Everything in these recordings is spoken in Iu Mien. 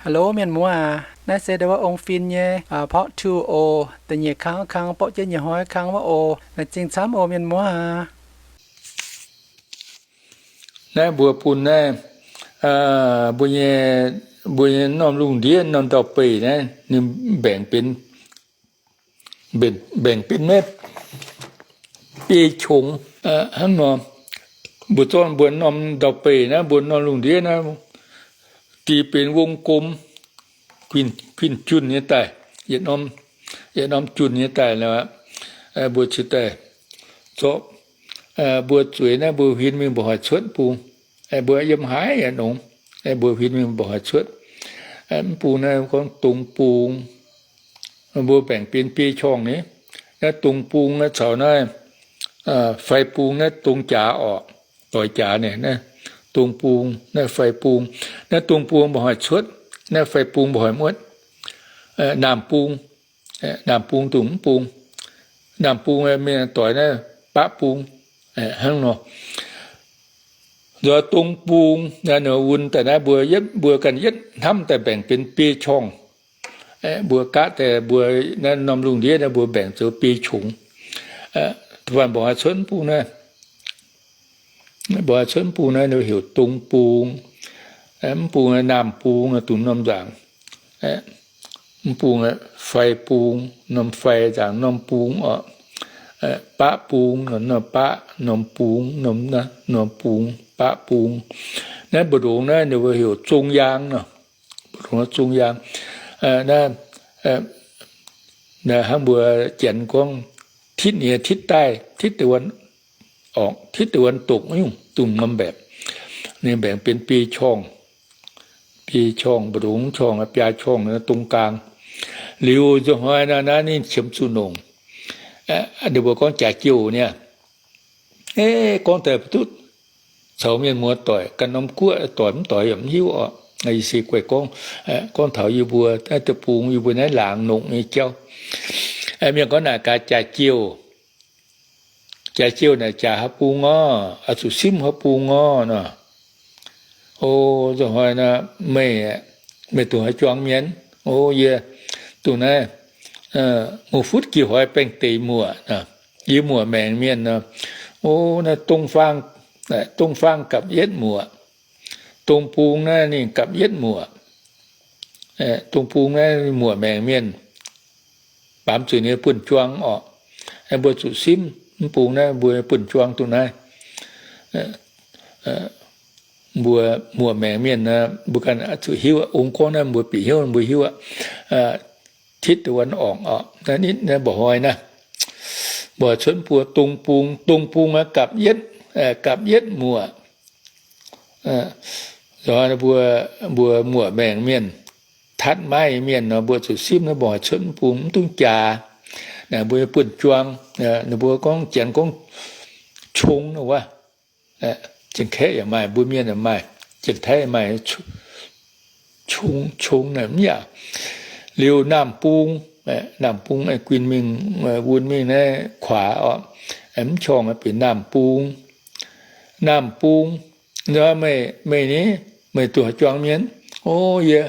Hello mienh muoz aac, naaiv se ndau wuov ong fin nyei part two oc. Da'nyeic kang wuov kang, borqv jienv nyei hnoi kang wuov oc. Laengz zingh camv oc mienh muoz aac. Naaiv mbuo bun naaiv, mbuo nyei, mbuo nyei norm lungh ndiev norm ndau-beih naaiv ninh mbaengc benx, mbaengc benx maiv biei qongx hnangv nor. Mbuo zorqv mbuo norm ndau-beih naaiv, mbuo norm lungh ndiev naaiv, dic benx wong gom, kuinx junh nyei daaih, yietc norm junh nyei daaih, mbuo cingx daaih zorqv mbuo zueiz naaiv mbuo huin mingh mba'hnoi cuotv bung, mbuo yiem haaix yaac nongx, mbuo huin mingh mba'hnoi cuotv. Mv bung naaiv gorngv dong bung, mbuo mbaengc benx biei qongx ni. Naaiv dong bung naaiv caux naaiv fai bung naaiv dong jaax orqc, doix jaax naaiv, dong bung naaiv fai bung. Naaiv dong bung mba'hnoi cuotv, naaiv fai bung mba'hnoi muotv. Naamh bung, naamh bung dongh mv bung, naamh bung mienh doix naaiv baqv bung hnangv nor. Nzoih dong bung naaiv, ninh wun daaih naaiv mbuo yietv, mbuo ganh yietv hnamv daaih mbaengc benx biei qongx. Mbuo gaqv daaih mbuo naaiv norm lungh ndiev naaiv mbuo mbaengc zoux biei qongx. Faanh mba'hnoi cuotv mv bung naaiv, mba'hnoi cuotv mv bung naaiv heuc dong bung. Mv bung naamh bung dongh norm nzaangc. Mv bung fai bung, norm fai nzaangc norm bung orqc. Baqv bung, norm baqv, norm bung, norm, norm bung, baqv bung. Naaiv mbu'ndongx naaiv ninh mbuo heuc zong yaang nor. Mbu'ndongx zong yaang. Naaiv, hnangv mbuo Janx gorngv ทิศเหนือ ทิศใต้ ทิศตะวันออก ทิศตะวันตก nyungc dongh norm mbaengc. Ninh mbaengc benx biei qongx, biei qongx, mbu'ndongx qongx, biaa qongx dong gaang. Liuz nzunc hnoi naaiv, naaiv ninh qiemx zuqc nongc. Ninh mbuo gorngv jaax jouh niaa. Gorngv daaih duqv caux mienh muoz doic, ganh norm guoqv doic mv doic yaac mv hiuv orqc. Yie se guaih gorngv, gorngv taux yie mbuo naaiv deic-bung, yie mbuo naaiv laangz nongc nyei jauv. Mienh gorngv naaic gaax jaax jouh. Jaax jouh naaic jaax haaix bung orqc, oix zuqc simv haaix bung orqc nor. O, nzunc hnoi nor, meih, meih dongh haaix juang mienh? O, yie dongh naaiv muoz-futv jiex hoix baengh deix muoc, yie muoc maengc mienh nor. O, naaiv dong faang, dong faang gapv yietv muoc. Dong bung naaiv ninh gapv yietv muoc. Dong bung naaiv muoc maengc mienh, baamz zuqc ninh buonv juang orqc. Mbuo zuqc simv mv bung naaiv mbuo buonv juang dongh naaiv. Mbuo muoc maengc mienh, mbuo ganh zuqc hiuv, ong gorngv naaiv mbuo bieqc hnyouv mbuo hiuv aqv. ทิศตะวันออก orqc, naaiv mba'hnoi naaiv, mba'hnoi cuotv mbuo dong bung, dong bung gapv yietv, gapv yietv muoc. Mbuo, mbuo muoc maengc mienh, tatv maiv mienh nor, mbuo zuqc simv naaiv mba'hnoi cuotv mv bung mv dungx jaax. Naaic mbuo buonv juang, ninh mbuo gorngv, Janx gorngv cong nor wuov. Janx-Kaeqv yaac maaih, mbuo mienh yaac maaih, Janx-Taiv maaih cong, cong naaic mv yaac. Liuz naamh bung, naamh bung guinh mingh, wun mingh naaiv kuaax orqc, mv qorngh benx naamh bung. Naamh bung, meih, meih ni, meih dongh haaix juang mienh? O, yie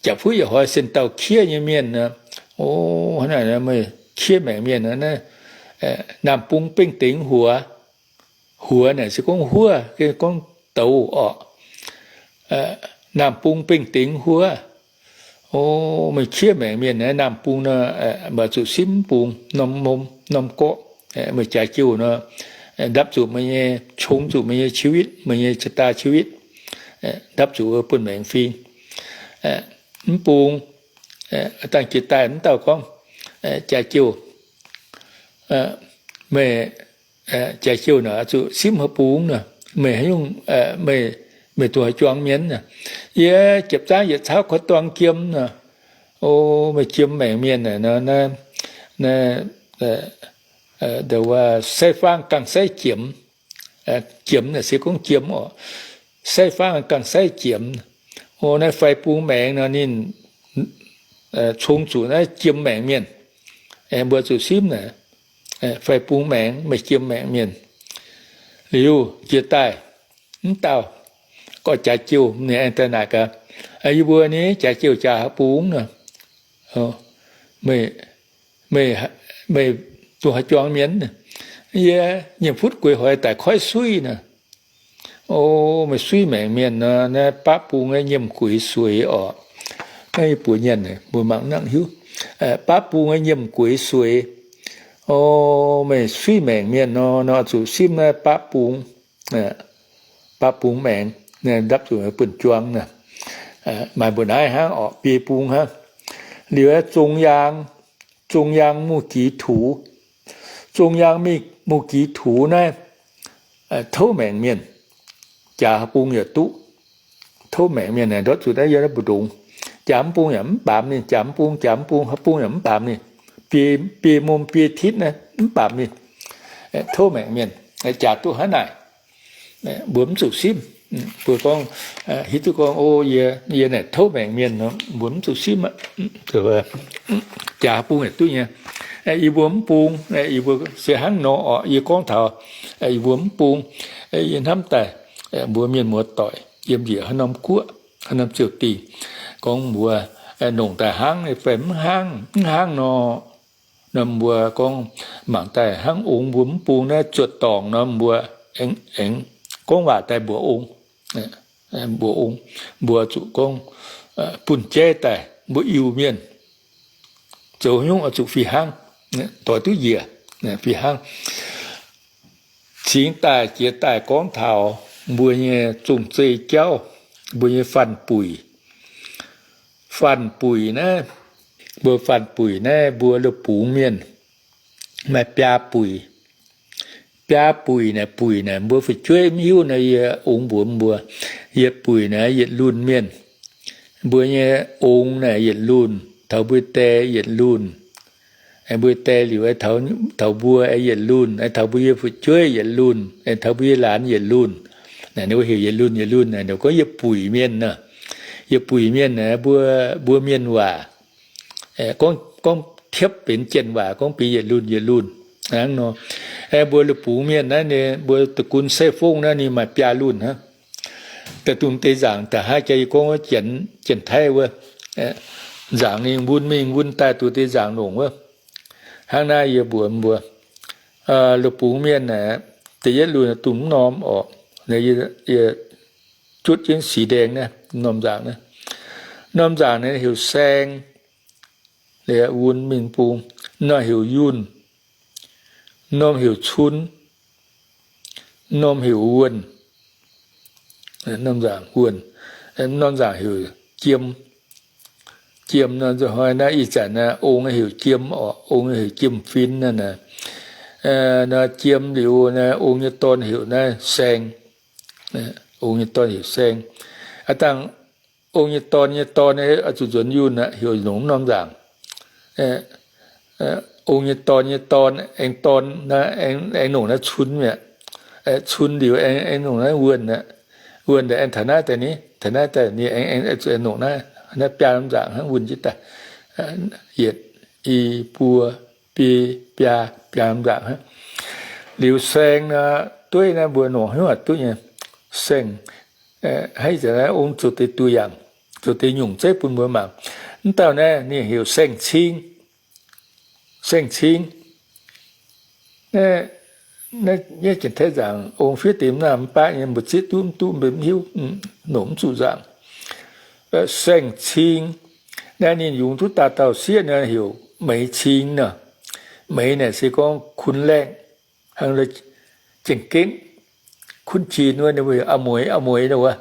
jaax fuqv yietc hoz sen dauh kiev nyei mienh nor. O, hnangv naaic meih kiev maengc mienh nor, naamh bung bengh dengx huox. Huox naaic se gorngv huov, gorngv douz orqc. Naamh bung bengh dengx huov. O, meih kiev maengc mienh naaiv naamh bung nor, meih zuqc simv bung norm mom norm gorqv. Meih jaax jouh nor, ndapv zuqc meih nyei, cong zuqc meih nyei ชีวิต, meih nyei ชะตาชีวิต, ndapv zuqc buonv maengx fing. Mv bung, dangh jiex daaih mv dauh gorngv, jaax jouh, meih jaax jouh naaic zuqc simv haaix bung nor, meih haaix nyungc, meih, meih dongh haaix juang mienh? Yie jiepv zaangv yietc cauv korv-dorng jiem nor. O, meih jiem maengc mienh naaic nor, naaiv, naaiv, sai-faang gangh sai jiemx. Jiemx naaic se gorngv jiem orqc. Sai-faang gangh sai jiemx. O, naaiv fai bung maengx nor ninh cong zuqc naaiv jiem maengc mienh. Mbuo zuqc simv naaic, fai bung maengx meih jiem maengc mienh. Liuz jiex daaih mv dauh, gorx jaax jouh, ninh aengx daaih naaic gaax, Yie mbuo ni jaax jouh jaax haaix bung nor? Meih, meih, meih dongh haaix juang mienh? Yie nyiemc futv gueix hoiz daic koiv suiv nor. O, meih suiv maengc mienh nor, naaiv baav bung nyei nyiemc gueix sueix orqc. Naaiv buoz nyanc, mbuo mangc nangc hiuv. Baav bung nyei nyiemc gueix sueix. O, meih suiv maengc mienh nor, nor zuqc simv naaiv baav bung, baav bung maengx, ndapv zuqc buonv-juang naaic. Maaih mbuo naaiv hnangv orqc, biei bung hnangv. Liuz zong yaang, zong yaang mouh gix tux, zong yaang mouh gix tux naaiv, tov maengc mienh, jaax bung yaac duqv. Tov maengc mienh naaic ndortv zuqc naaiv yiem naaiv mbu'ndongx. Jaax mv bung yaac mv baamz ninh, jaax mv bung, jaax mv bung, haaix bung yaac mv baamz ninh. Biei, biei mom biei titv naaiv mv baamz ninh. Tov maengc mienh, jaax duqv hnangv naaic. Mbuo mv zuqc simv. Mbuo gorngv, hiuv duqv gorngv, o, yie, yie naaic tov maengc mienh nor, mbuo mv zuqc simv aqv. Jaax bung yaac duqv nyei. Yie mbuo mv bung, yie mbuo se hnangv nor orqc, yie gorngv taux yie mbuo mv bung, yie hnamv daaih mbuo mienh muoz-doic yiem njiec haaix norm guoqv, haaix norm ziouc dingh, gorngv mbuo nongc daaih hnangv fai mv hnangv, mv hnangv nor, nor mbuo gorngv mangc daaih hnangv ong mbuo mv bung naaiv zuotc dorngc nor, mbuo aengx, aengx gorngv waac daaih mbuox ong, mbuox ong, mbuo zuqc gorngv bunh jaiv daaih mbuo Iu-Mienh zoux nyungc oix zuqc fih hnangv, doix duqv njiec, fih hnangv. Cingx daaih jiex daaih gorngv taux mbuo nyei zong-zei jauv, mbuo nyei fanh buic. Fanh buic naaiv, mbuo fanh buic naaiv mbuo Luoqc Bungx mienh maaih biaa buic. Biaa buic naaic, buic naaic mbuo fu'jueiv mv hiuv nor, yie ong mbuox mbuo, yie buic naaic yietc lunh mienh. Mbuo nyei ong naaic yietc lunh, taux mbuo die yietc lunh. Mbuo die liuz taux mbuo yietc lunh, taux mbuo nyei fu'jueiv yietc lunh, taux mbuo nyei laanz yietc lunh. Ninh mbuo heuc yietc lunh yietc lunh, ninh gorngv yie buic mienh nor. Yie buic mienh naaic mbuo, mbuo mienh waac gorngv, gorngv tiepv benx janx waac gorngv benx yietc lunh yietc lunh hnangv nor. Mbuo Luoqc Bungx mienh naaiv, ninh mbuo da'gun Seiv Fongv naaiv ninh maaih biaa lunh hnangv. Da'dungh deix nzaangc da'haav jaax yie gorngv wuov Janx-Taiv wuov, nzaangc ninh wun mingh wun daaih duqv deix nzaangc longc wuov. Hnangv naaiv yie mbuox mbuo, Luoqc Bungx mienh naaic, da'yietv lunh dungx mv norm orqc. Yie, yie jutv jienv six ndaeng naaiv norm nzaangc naaiv. Norm nzaangc naaiv heuc Saeng, wun mingh bung. Norm heuc Yunh, norm heuc Cun, norm heuc Wuonh. Norm nzaangc Wuonh, norm nzaangc heuc Jiem. Jiem nor, nzunc hnoi naaiv ih zanc naaiv ong heuc Jiem orqc, ong heuc Jiem Fin naaiv naaic. Nor Jiem liuz naaiv ong nyei dorn heuc naaiv Saeng. Ong nyei dorn heuc Saeng. Aa dangh ong nyei dorn nyei dorn oix zuqc nzuonx Yunh aqv, heuc longc norm nzaangc. Ong nyei dorn nyei dorn, aengx dorn naaiv, aengx longc naaiv Cun mi'aqv. Cun liuz aengx longc naaiv Wuonh aqv. Wuonh aengx taux naaiv daaih ni, taux naaiv daaih ni aengx, aengx zuqc longc naaiv, naaiv biaa norm nzaangc hnangv wuonh jienv daaih. Yietc, i, buo, biei, biaa, biaa norm nzaangc hnangv. Liuz Saeng nor, dueiv naaiv mbuo longc haaix nyungc duqv nyei. Saeng, haiz zanc naaiv ong zoux deix duih yangh, zoux deix nyungc zeiv bun mbuo mangc. Mv dauh naaiv ninh heuc Saeng-Cing. Saeng-Cing, naaiv, naaiv Janx-Taiv nzaangc ong fiev deix mv naaiv mv baav nyei, mbu'zieqv duqv mv duqv mbuo mv hiuv, longc mv zuqc nzaangc. Saeng-Cing naaiv ninh yungz duqv dauh dauh sieqv nor heuc Meix-Cing nor. Meix naaic se gorngv kun laengh, hnangv jeng-gengh kun jin wuov, ninh mbuo heuc a'mueiz, a'mueiz nor wuov.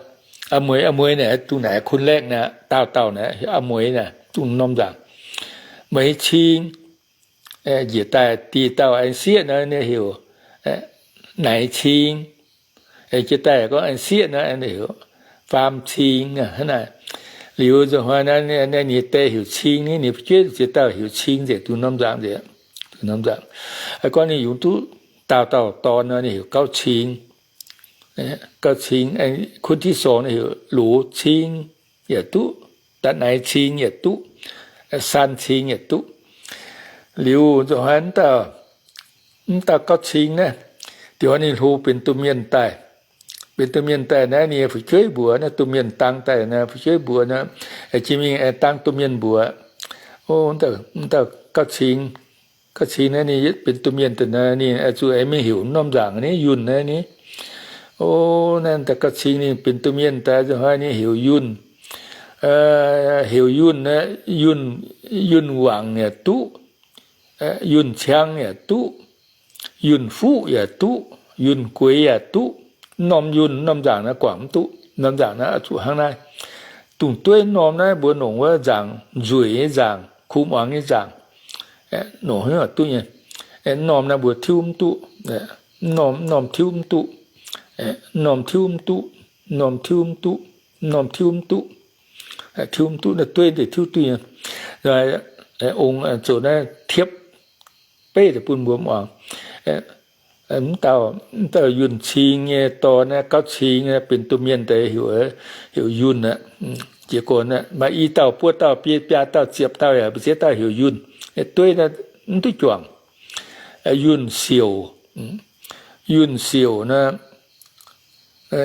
A'mueiz, a'mueiz naaic dungh naaic kun laengh naaic, dauh dauh naaic a'mueiz naaic dungh norm nzaangc. Meix-Cing, njiec daaih diqc dauh aengx sieqv nor ninh heuc Naix-Cing. Jiex daaih gorngv aengx sieqv nor ninh heuc Faam-Cing hnangv naaic. Liuz nzunc hnoi naaiv ninh die heuc Cing, ninh fu'jueiv ziex dauh heuc Cing nzengc, dungh norm nzaangc nzengc, dungh norm nzaangc. Gorngv ninh yungz duqv dauh dauh dorn nor ninh heuc Gauv-Cing. Gauv-Cing, kun tiqv sorngx ninh heuc Loz-Cing yaac duqv, Da'naix-Cing yaac duqv, San-Cing yaac duqv. Liuz nzunc hnoi mv dauh, mv dauh Gauv-Cing naaiv, diuh hnoi ninh hlo benx domh mienh daaih, benx domh mienh daaih naaiv, ninh fu'jueiv mbuox naaiv, domh mienh dang daaih naaiv, fu'jueiv mbuox naaiv, jiex mingh aengx dang domh mienh mbuox. O, dauh gauv cing, gauv cing naaiv ninh benx domh mienh daaih naaiv, ninh zuqc aengx mingh heuc norm nzaangc naaiv, yunh naaiv ni. O, naaiv dauh gauv cing ninh benx domh mienh daaih nzunc hnoi ninh heuc yunh. Heuc yunh, yunh wangc yaac duqv, yunh ciang yaac duqv, yunh fuqv yaac duqv, yunh gueix yaac duqv. Norm yunh norm nzaangc naaiv guangc mv duqv. Norm nzaangc naaiv oix zuqc hnangv naaiv. Dongh dueiv norm naaiv mbuo nongc wuov nzaangc, nzueic nyei nzaangc, kuv muangx nyei nzaangc, nongc haaix nyungc duqv nyei. Norm naaiv mbuo tiuv mv duqv. Norm, norm tiuv mv duqv. Norm tiuv mv duqv. Norm tiuv mv duqv. Norm tiuv mv duqv. Tiuv mv duqv, naaiv dueiv deix tiuv duqv nyei. Ong zoux naaiv tiepv beiv deix bun mbuo muangx. Mv dauh, mv dauh yunh cing nyei dorn naaiv, gauv cing naaiv, benx domh mienh deix heuc, heuc yunh aqv. Jiex gorn maaih i dauh, buo dauh, biaa dauh, ziepc dauh yaac mbu'ziex dauh heuc yunh. Dueiv naaiv mv duqv juangc. Yunh siouc, yunh siouc naaiv,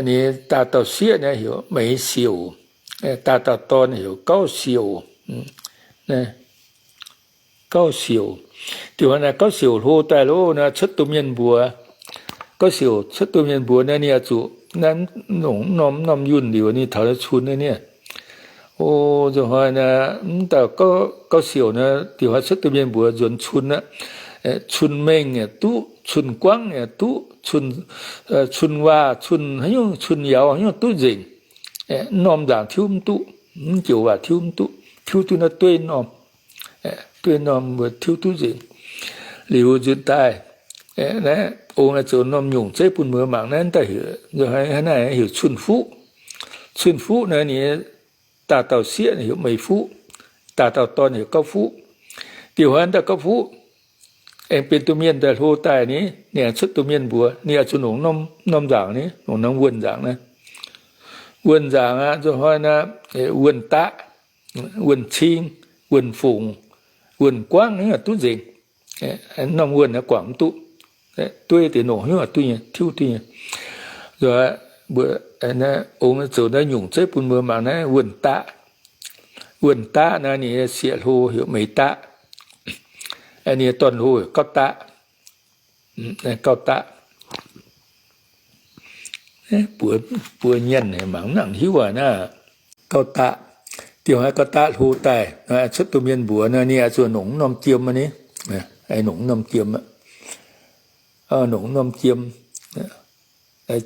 ninh dauh dauh sieqv naaiv heuc meix siouc, dauh dauh dorn heuc gauv siouc. Gauv siouc. Diuh hnoi naaiv gauv siouc hlo daaih loh, naaiv cuotv domh mienh mbuox. Gauv siouc cuotv domh mienh mbuox naaiv, ninh oix zuqc naaiv nongc norm, norm yunh liuz ninh taux naaiv cun naaiv niaa. O, nzunc hnoi naaiv mv dauh gauv siouc naaiv diuh hnoi cuotv domh mienh mbuox nzuonx cun aqv. Cun-mengh yaac duqv, cun-guangv yaac duqv, cun, cun-waac, cun haaix nyungc, cun-yauz haaix nyungc duqv nzengc. Norm nzaangc tiuv mv duqv, mv joux waac tiuv mv duqv, tiuv duqv naaiv dueiv norm. Dueiv norm mbuo tiuv duqv nzengc. Liuz nzunc daaih, naaiv ong naaiv zoux norm nyungc zeiv bun mbuo mangc naaiv, daaih heuc naaiv heuc cun-fuqv. Cun-fuqv naaiv ninh dauh dauh sieqv heuc meix fuqv, dauh dauh dorn heuc gauv fuqv. Diuh hnoi dauh gauv fuqv aengx benx domh mienh daaih hlo daaih ni, ninh aengx cuotv domh mienh mbuox, ninh oix zuqc nongc norm nzaangc ni, nongc norm wuonh nzaangc naaiv. Wuonh nzaangc aqv, nzunc hnoi naaiv, wuonh daqv, wuonh cing, wuonh fongc, wuonh guangv, duqv nzengc. Norm wuonh naaiv guangc mv duqv. Dueiv deix nongc haaix nyungc duqv nyei, tiuv duqv nyei. Mbuo, ong zoux naaiv nyungc zeiv bun mbuo mangc naaiv wuonh daqv. Wuonh daqv naaiv ninh sieqv hlo heuc meix daqv. Ninh dorn hlo heuc gauv daqv. Gauv daqv. Buoz, buoz nyienh mangc mv nangc hiuv aqv naaiv. Gauv daqv. Diuh hnoi gauv daqv hlo daaih, cuotv domh mienh mbuox naaiv, ninh oix zuqc nongc norm jiem aqv ni. Nongc norm jiem aqv. Nongc norm jiem.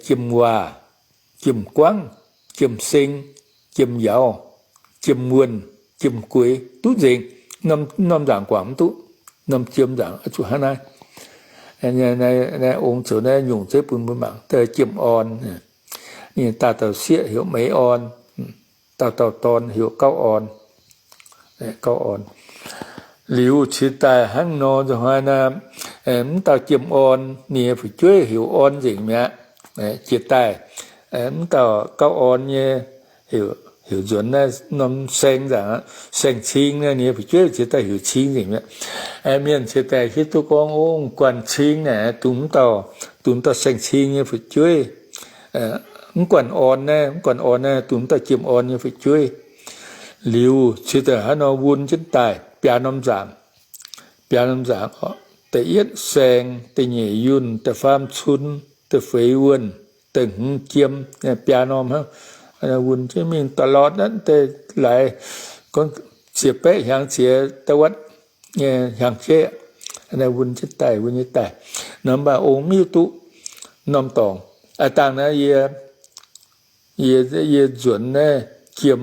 Jiem waac, jiem guangv, jiem seng, jiem yauz, jiem wuonh, jiem gueix, duqv nzengc. Norm nzaangc guangc mv duqv. Norm jiem nzaangc oix zuqc hnangv naaiv. Naaiv ong zoux naaiv nyungc zeiv bun mbuo mangc. Jiem orn, ninh dauh dauh sieqv heuc meix orn, dauh dauh dorn heuc gauv orn. Gauv orn. Liuz cingx daaih hnangv nor nzunc hnoi naaiv, mv dauh jiem orn, ninh nyei fu'jueiv heuc orn nzengc mi'aqv. Jiex daaih, mv dauh gauv orn nyei heuc nzuonx naaiv norm saeng nzaangc, saeng-cing naaiv, ninh nyei fu'jueiv cingx daaih heuc cing nzengc mi'aqv. Mienh cingx daaih hiuv duqv gorngv, o, guanh cing naaic dungx mv dauh, dungx dauh saeng-cing nyei fu'jueiv. Mv guanh orn naaiv, mv guanh orn naaiv dungx mv dauh jiem orn nyei fu'jueiv. Liuz cingx daaih hnangv nor wun jienv daaih biaa norm nzaangc. Biaa norm nzaangc, da'yietv saeng, da'nyeic yunh, da'faam cun, da'feix wuonh, da'hmz jiem, biaa norm hnangv. Wun jienv mingh da'lorqc naaiv deix laaix, gorngv ziex baeqv hnyangx ziex da'wuotv hnyangx-jeiv, wun jienv daaih, wun jienv daaih. Nor mv baac ong mv hiuv duqv norm dorngx. Aa dangh naaiv yie, yie nzuonx naaiv jiem,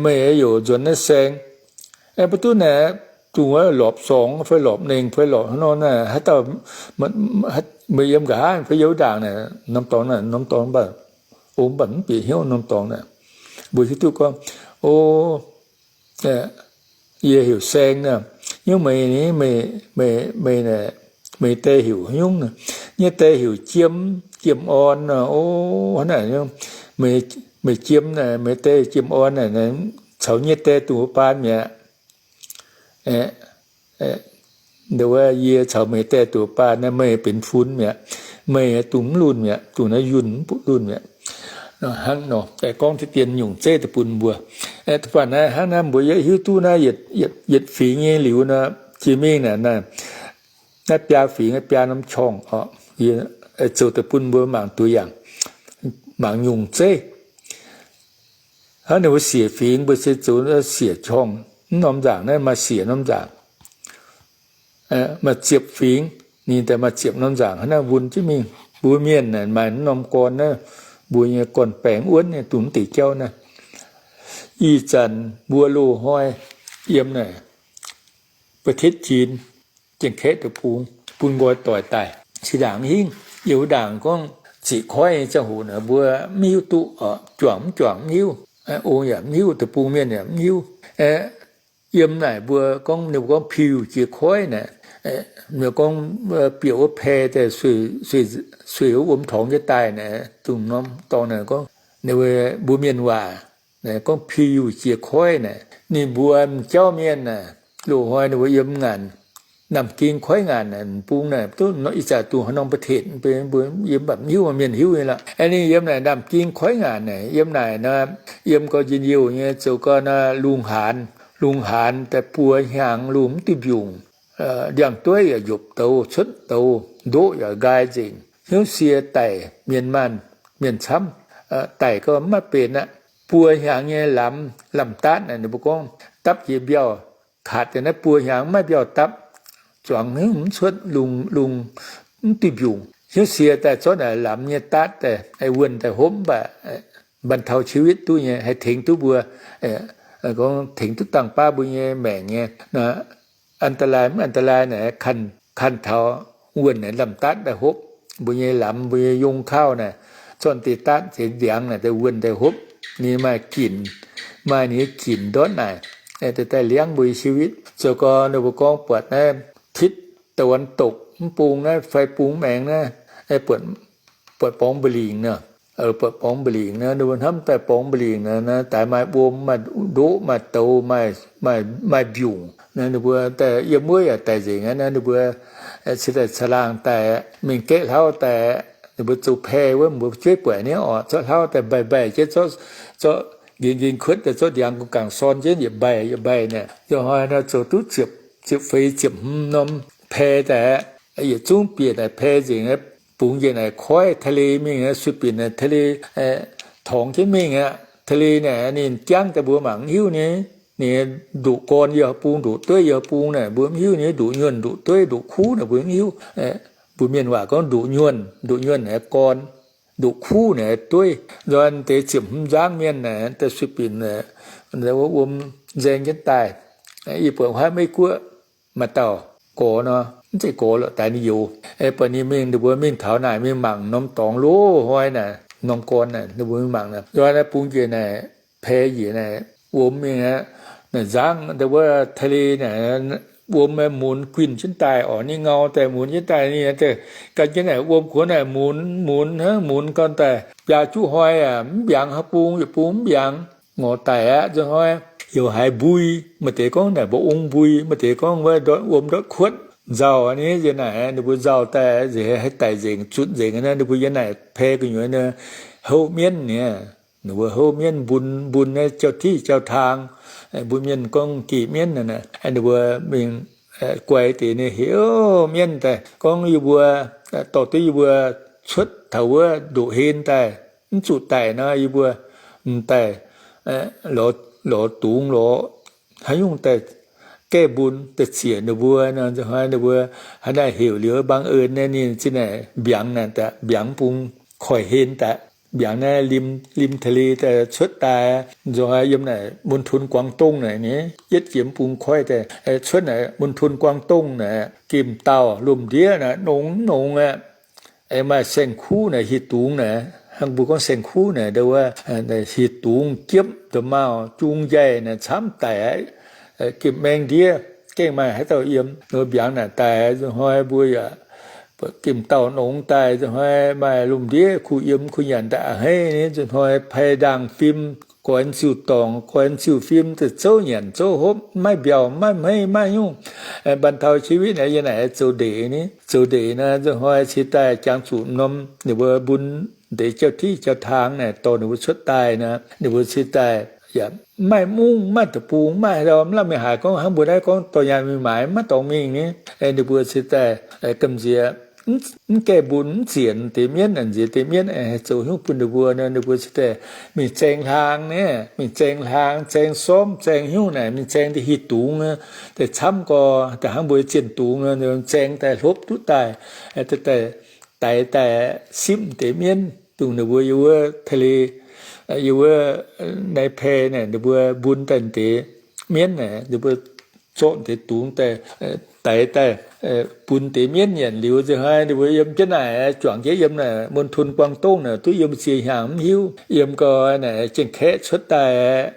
meih yaac nzuonx naaiv saeng, mv baac duqv naaic, dongh wuov lorpc sorngx fai lorpc nengh fai lorpc hnangv nor naaic, haaix dauh meih yiem nqa'haav fai yiem wuov ndaangc naaic, norm dorngx naaic, norm dorngx mv baac, ong mv baac mv bieqc hnyouv norm dorngx naaic. Mbuo hiuv duqv gorngv, o, yie heuc saeng naaic, nyungc meih, meih, meih die heuc nyungc, nyei die heuc jiem, jiem orn naaic, o, hnangv naaic, meih jiem naaic, meih die jiem orn naaic, caux nyei die dungx baan mi'aqv. Nduov yie caux meih die dungx baan naaic, meih benx fun mi'aqv. meih dungx mv lunh mi'aqv, dungx naaiv yunh mv baac lunh mi'aqv. Hnangv nor, aengx gorngv deix dien nyungc zeiv daaih bun mbuo. Da'faanh naaiv hnangv naaiv mbuo yaac hiuv duqv naaiv yietc, yietc fingx nyei liuz nor, jiex mingh naaic, naaiv biaa fingx, biaa norm qorngv oc. Zoux daaih bun mbuo mangc duqv yangh, mangc nyungc zeiv. Hnangv ninh mbuo siec fingx, mbuo se zoux siec qorngv, mv norm nzaangc naaiv maaih siec norm nzaangc. Maaih ziepc fingx, ninh daaih maaih ziepc norm nzaangc hnangv naaiv wun jienv mingh. Mbuo mienh naaic maaih mv norm gorn naaiv, mbuo nyei gorn-baengx wuonv nyei, dungx mv deix jauv naaiv. Ih zanc mbuo loz-hnoi yiem naaic ba'tetv jin, Janx-Kaeqv deic-bung bun nqoi doic daaih. Zinh ndaangc hingv, yie wuov ndaangc gorngv ziqc koiv nyei ziangh hoc naaic mbuo mv hiuv duqv, juangc mv juangc mv hiuv, ong yaac mv hiuv, deic-bung mienh yaac mv hiuv. Yiem naaic mbuo gorngv, ninh mbuo gorngv piu jiex koiv naaic, ninh gorngv bieqc wuov pae daaih sueih wuov wuom torngx jienv daaih naaic, dongh norm dorngx naaic gorngv, ninh mbuo mbuo mienh waac gorngv piu jiex koiv naaic. Ninh mbuo m'jauv mienh naaic, loz-hnoi ninh mbuo yiem ngaanc Naamh Ging koiv ngaanc naaic, m'bung naaic duqv ih zanc dungh haaix norm ba'tetv, mbuo yiem mv baac mv hiuv, mienh hiuv nyei lorqc. Ninh yiem naaic Naamh Ging koiv ngaanc naaic, yiem naaic nor, yiem gorx njien-youh nyei zoux gorn lungh haanz, lungh haanz daaih buo hnyangx lungh mv duih mbiungc, ndiangx-dueiv yaac njopc douz cuotv douz, ndoqv yaac nqaai nzengc, hnyouv sie daic mienh maanh, mienh camv, daic gau mv maaih benx aqv. Buo hnyangx nyei lamz, lamz daatv naaic ninh mbuo gorngv dapv jiex mbiauh, katc deix naaiv buo hnyangx mv maaih mbiauh dapv, zuangx hnyouv mv cuotv lungh, lungh mv duih mbiungc, hnyouv sie daaih zorqv naaic lamz nyei daatv daaih wuonh daaih hopv mv baac บรรเทาชีวิต duqv nyei, haih tengx duqv mbuo, gorngv tengx duqv dangh baav mbuo nyei maengc nyei. อันตราย mv อันตราย naaic, kanh taux wuonh naaic lamh daatv daaih hopv, mbuo nyei lamz, mbuo nyei yong kauv naaic, zorqv deix daatv zeix ndiangx naaic daaih wuonh daaih hopv. Ninh maaih ginc, maaih ninh nyei ginc ndortv naaic, daaih liangv mbuo nyei ชีวิต. Zoux gorn ninh mbuo gorngv buatc naaiv ทิศตะวันตก mv bung naaiv fai bung maengx naaiv, buatc borngz mba'lingc nor, buatc borngz mba'lingc nor, ninh mbuo hnamv daaih borngz mba'lingc nor, daaih maaih wuom, maaih ndoqv, maaih douz, maaih mbiungc. Ninh mbuo daaih yiem wuov yaac daic nzengc aqv. Ninh mbuo se daaih caangh laangh daaih, mingh gaeqv hlauv daaih, ninh mbuo zoux pae wuov, mbuo jueiv buatc nyei orqc, zorqv hlauv daaih mbaih mbaih jienv, zorqv nqinx nqinx kuotv daaih, zorqv ndiangx gu'nguaaic sorn jienv yietc mbaih yietc mbaih naaic. Zoux hnoi nor zoux duqv ziepc feix ziepc hmz norm pae daaih, yietc zungv bieqc naaic pae nzengc, bungx njiec naaic koiv ทะเล mingh aqv, sueih binc naaic ทะเล torngx jienv mingh aqv. ทะเล naaic ninh jangv daaih mbuo mangc mv hiuv nyei. Ninh ndoqc gorn yie bung, ndoqc dueiv yie bung naaic mbuo mv hiuv nyei, ndoqc nyuonh, ndoqc dueiv, ndoqc kuv naaic mbuo mv hiuv. Mbuo mienh waac gorngv ndoqc nyuonh, ndoqc nyuonh naaic gorn, ndoqc kuv naaic dueiv. Nzoih deix ziepc hmz nzangv mienh naaic daaih sueih binc wuom nzaeng jienv daaih. Yie buatc huaav Meiv-Guoqv maaih dauh gorx nor, mv zeiz gorx lorqc, daaih ninh youz. Buatc ninh mingh, ninh mbuo mingh taux naaic mingh mangc norm dorngx loz-hnoi naaic, norm gorn naaic, ninh mbuo mingh mangc naaic, nzoih naaiv bungx njiec naaic, pae njiec naaic, wuom mingh aqv. Naaic nzangv daaih wuov ทะเล naaic, wuom munx guinh jienv daaih orqc, ninh ngau daaih munx jienv daaih, ninh daaih gan jienv naaic wuom kuonx naaic munx munx hnangv munx gau daaih biaa juqv hnoi aac, mv mbiaangx, haaix bung yietc bung mv mbiaangx. Ngorc daic aqv. Nzunc hnoi heuc haiz mbui, maaih deix gorngv naaic mba'ong mbui, maaih deix gorngv wuov ndortv wuom ndortv kuotv nzauh ni. Yie naaic ninh mbuo nzauh daaih nzengc, haih daic nzengc, zutc nzengc naaiv, ninh mbuo yie naaic pae gu'nyuoz houv mienv ni. Ninh mbuo houv mienv, mbun, mbun naaiv jauv-tiqv jauv-taang, mbuo mienh gorngv geh mienv naaic, ninh mbuo mingh guai deix ninh heuc mienv daaih gorngv yie mbuo, dorh duqv yie mbuo cuotv taux wuov ndoqc hlen daaih, mv zuqc daic nor yie mbuo m'daaih lorz dungz lorz haaix nyungc daaih gaeqv mbun daaih ziec ninh mbuo nor. Nzunc hnoi ninh mbuo hnangv naaiv heuc liuz mbaang eix naaiv ninh zinh naaic mbiaangx naaic daaih, mbiaangx bung koiv-hlen daaih, mbiaangx naaiv lim, lim ทะเล daaih cuotv daaih. Nzunc hnoi yiem naaic มณฑลกวางตุ้ง naaic ni, yietv jiex bung koiv daaih cuotv naaic มณฑลกวางตุ้ง naaic, gemh dauh lomh ndiev naaic nongx nongx aqv. Aengx maaih saeng-kuv naaic, hieh dungz naaic, hnangv mbuo gorngv saeng-kuv naaic, ndau wuov hieh dungz jiepv nda'maauh jung njaih naaic camv daic aqv. Gemh maeng ndiev gengh maaih haaix dauh yiem, ninh mbuo mbiaangx naaic daaih. Nzunc hnoi mbuo yaac gemh dauh nongx daaih, nzunc hnoi maaih lomh ndiev kuh yiem kuh nyanc daaih a'hneiv ni. Nzunc hnoi pae ndaangh fim goix ziuh dorngc, goix ziuh fim, zouv nyanc zouv hopv, maiv mbiauh, maiv hmeiv, maiv nyungc. Mbanh taux ชีวิต naaic yiem naaic zoux ndeic ni, zoux ndeic nor, nzunc hnoi cingx daaih jangx zuqc norm ninh mbuo mbun ndeic jauv-tiqv jauv-taangx naaic dorh ninh mbuo cuotv daaih nor, ninh mbuo cingx daaih yaac maiv maaih mungv, maiv maaih deic-bung, maiv maaih haaix dauh mv lamh mingh haaix gorngv hnangv mbuo naaiv gorngv dorh nyaanh mingh maaiz maiv dorngx mingh ni. Ninh mbuo cingx daaih gamh nziex mv gaengh mbun mv zienc deix mienv, nziex deix mienv haih zoux hnyouv bun ninh mbuo nor, ninh mbuo cingx daaih mingh zaeng hlaang ni, mingh zaeng hlaang, zaeng sormv, zaeng hnyouv naaic, mingh zaeng da'hih dungz, daaih camv gorx, daaih hnangv mbuo zienh dungz, zaeng daaih hlopv duqv daaih, daaih daix daaih sipv deix mienv, dongh ninh mbuo yiem wuov ทะเล, yiem wuov ในแพ naaic, ninh mbuo mbun daaih deix mienv naaic, ninh mbuo zorqv deix dungz daaih, daix daaih bun deix mienv nyanc liuz nzunc hnoi, ninh mbuo yiem jienv naaic, juangc jienv yiem naaic มณฑลกวางตุ้ง naaic, duqv yiem ziex hnyangx mv hiuv, yiem gau naaic Janx-Kaeqv cuotv daaih,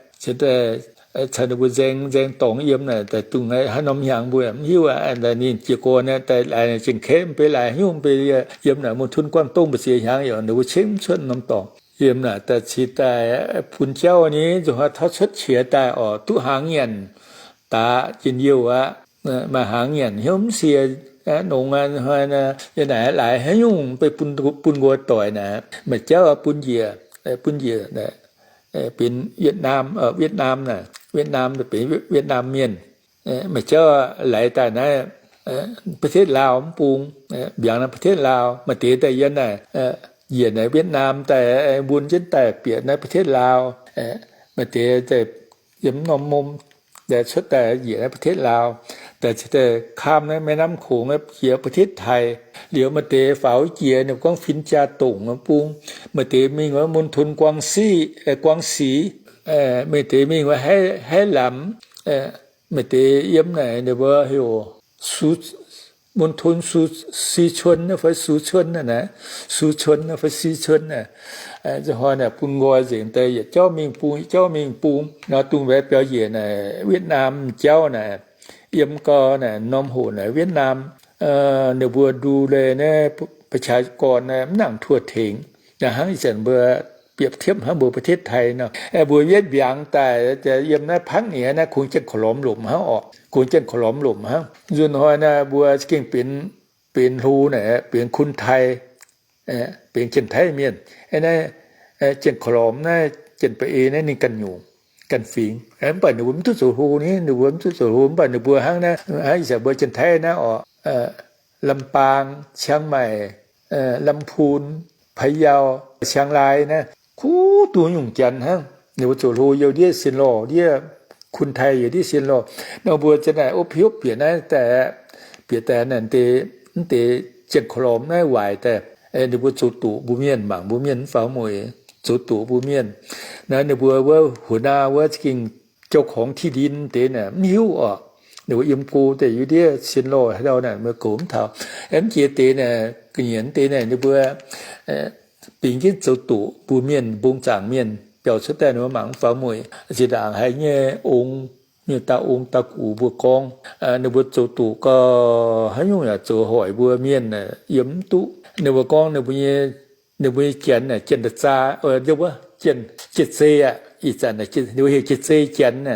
caux ninh mbuo nzaeng nzaeng dorngx yiem naaic, daaih dungz haaix norm hnyangx mbuo mv hiuv aqv. Ninh jiez gorn daaih laaix Janx-Kaeqv mv bei laaix hnyouv mv bei, yiem naaic มณฑลกวางตุ้ง mbu'ziex hnyangx yaac ninh mbuo cingv mv cuotv norm dorngx. Yiem naaic daaih cingx daaih bun jauv ni, nzunc hnoi tauv cuotv qiex daaih oc, duqv hnaangx nyanc daaih njien-youh aqv. Maaih hnaangx nyanc hnyouv mv sie, nongx aqv, hnoi yiem naaic laaix haaix nyungc mv bei bun nqoi doic naaic, maaih jauv bun njiec, bun njiec, benx Wietv-Naam, Wietv-Naam naaic, Wietv-Naam benx Wietv-Naam Mienh. Maaih jauv laaix daaih naaiv ประเทศลาว mv bung, mbiaangx naaiv ประเทศลาว, maaih deix daaih yiem naaic, njiec naaic Wietv-Naam daaih, mbun jienv daaih bieqc naaiv ประเทศลาว, maaih deix daaih yiem norm mom daaih cuotv daaih njiec naaiv ประเทศลาว, daaih, daaih kaam naaiv แม่น้ำโขง jiex ประเทศไทย. Liuz maaih deix faaux jiex ninh gorngv fin-jaa dongc bung, maaih deix mingh wuov มณฑลกวางซี, Guangxi, maaih deix mingh wuov Haiv Lamz, maaih deix yiem naaic ninh mbuo heuc มณฑล Sichuan fai Suchuan naaic, Suchuan fai Sichuan naaic. Nzunc hnoi naaic bun nqoi nzengc deix yietc jauv mingh bung, yietc jauv mingh bung. Nor dongh mbaeqc biaux njiec naaic Wietv-Naam jauv naaic, yiem gau naaic norm hoc naaic Wietv-Naam ninh mbuo ดูแล naaiv ประชากร naaiv mv nangc tuo tengx. Naaiv hnangv ih zanc mbuo bieqc tiepv hnangv mbuo ประเทศไทย nor. Mbuo yietv mbiaangx daaih yiem naaiv ภาคเหนือ naaiv kungx janx-korv-lormx lomc hnangv orqc, kungx janx-korv-lormx lomc hnangv. Nzunc hnoi naaiv mbuo gengh benx, benx hlo naaic, benx คนไทย, benx Janx-Taiv Mienh. Naaiv janx-korv-lormx naaiv, janx-baeqv-en naaiv ninh ganh nyungc, ganh fingx. Mv baac ninh mbuo mv duqv zoux hlo ni, ninh mbuo mv duqv zoux hlo, mv baac ninh mbuo hnangv naaiv, ih zanc mbuo Janx-Taiv naaiv orqc, ลำปาง, เชียงใหม่, ลำพูน, พะเยา, เชียงราย naaiv, kuv duqv nyungc janx hnangv. Ninh mbuo zoux hlo youh ndiev sien lorh, ndiev คนไทย youh ndiev sien lorh. Nor mbuo za'naaic อพยพ bieqc naaiv daaih, bieqc daaih naaic deix, mv deix janx-korv-lormx naaiv waaic daaih, ninh mbuo zoux doqc mbuo mienh, mangc mbuo mienh mv faaux mueic, zoux doqc mbuo mienh. Naaiv ninh mbuo wuov หัวหน้า wuov za'gengh เจ้าของที่ดิน deix naaic mv hiuv orqc. Ninh mbuo yiem go daaih youh ndiev sien lorh haaix ndau naaic, mbuo goux mv taux. Mv jiex deix naaic, ga'nyiec deix naaic ninh mbuo bingx jienv zoux doqc mbuo mienh, mbong zaangc mienh biaux cuotv daaih ninh mbuo mangc mv faaux mueic. Zinh ndaangc haiz nyei ong, nyei dauh ong dauh gux mbuo gorngv, ninh mbuo zoux doqc gau, haaix nyungc yaac zoux hoic mbuo mienh yiem mv duqv. Ninh mbuo gorngv ninh mbuo nyei, ninh mbuo nyei janx, janx-da'zaa, janx, jiex-zei aqv. Ih zanc ninh mbuo heuc jiex-zei janx,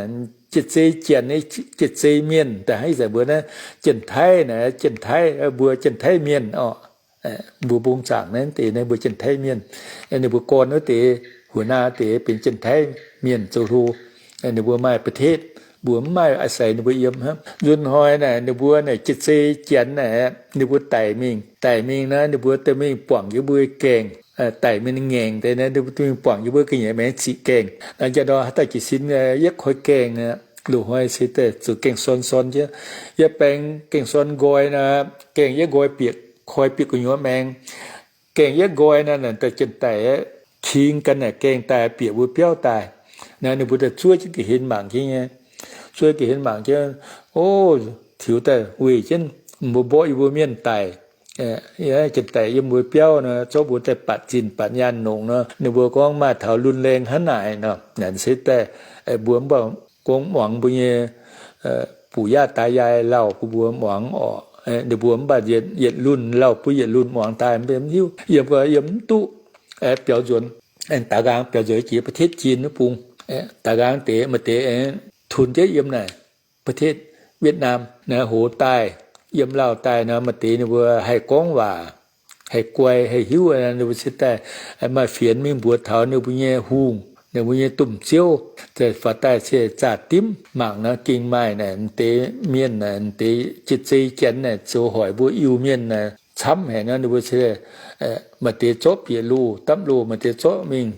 jiex-zei janx, jiex-zei mienh. Daaih hnangv ih zanc mbuo naaiv Janx-Taiv naaic, Janx-Taiv, mbuo Janx-Taiv Mienh orqc. Mbuo mbong zaangc naaiv deix naaiv mbuo Janx-Taiv Mienh. Ninh mbuo gorn wuov deix, หัวหน้า deix benx Janx-Taiv Mienh zoux hlo. Ninh mbuo maaih ประเทศ, mbuo mv maaih อาศัย ninh mbuo yiem hnangv. Nzunc hnoi naaic ninh mbuo naaic jiex-zei janx naaic, ninh mbuo daic mingh, daic mingh naaiv ninh mbuo daaih mingh buangc yiem mbuo gaengh, daic mingh ngaengc deix naaiv ninh mbuo mingh buangc yiem mbuo ga'nyiec maengx ziqc gaengh. Naaiv njang nor haaix dauh jiez sin yietv koi gaengh, loz-hnoi se daaih zoux gaengh sorn sorn jienv. Yietv baeng gaengh sorn nqoi naaic, gaengh yietv nqoi bieqc, koi bieqc gu'nyuoz maengx. Gaengh yietv nqoi naaic, naaic daaih janx-daic king gan naaic gaengh daaih bieqc mbuo biauv daaih. Naaiv ninh mbuo daaih zuov jienv ga'hlen mangc jienv nyei. Zuov ga'hlen mangc jienv, o, tiux daaih weih jienv mbuo mborqv yie mbuo mienh daic. Janx-daic yiem mbuo biauv nor, zorqv mbuo daaih batc zinh batc nyaanh nongc nor, ninh mbuo gorngv maaih taux รุนแรง hnangv naaic nor, naaic se daaih mbuo mv baac gorngv muangx mbuo nyei ปู่ย่าตายาย lauh bun mbuo muangx orqc. Ninh mbuo mv baac yietc lunh lauh bun yietc lunh muangx daaih mv hiuv, yiem, yiem mv duqv. Biaux nzuonx, daux nqaang biaux nzuonx jiex ประเทศจีน wuov bung. Da'nqaang deix maaih deix tun jienv yiem naaic ประเทศเวียดนาม naaiv hoz daaih, yiem Laauh daaih nor, maaih deix ninh mbuo haih gorngv waac, haih guai, haih hiuv, ninh mbuo cingx daaih maaih fienx mingh mbuox taux ninh mbuo nyei hungh, ninh mbuo nyei domh ziouv, faaux daaih cingx zaah dimv mangc nor, gengh maaih naaic m'deix mienh naaic, m'deix jiex zei janx naaic zoux hoic mbuo Iu-Mienh naaic camv haic nor, ninh mbuo maaih deix zorqv bieqc loh dapv loh, maaih deix zorqv mingh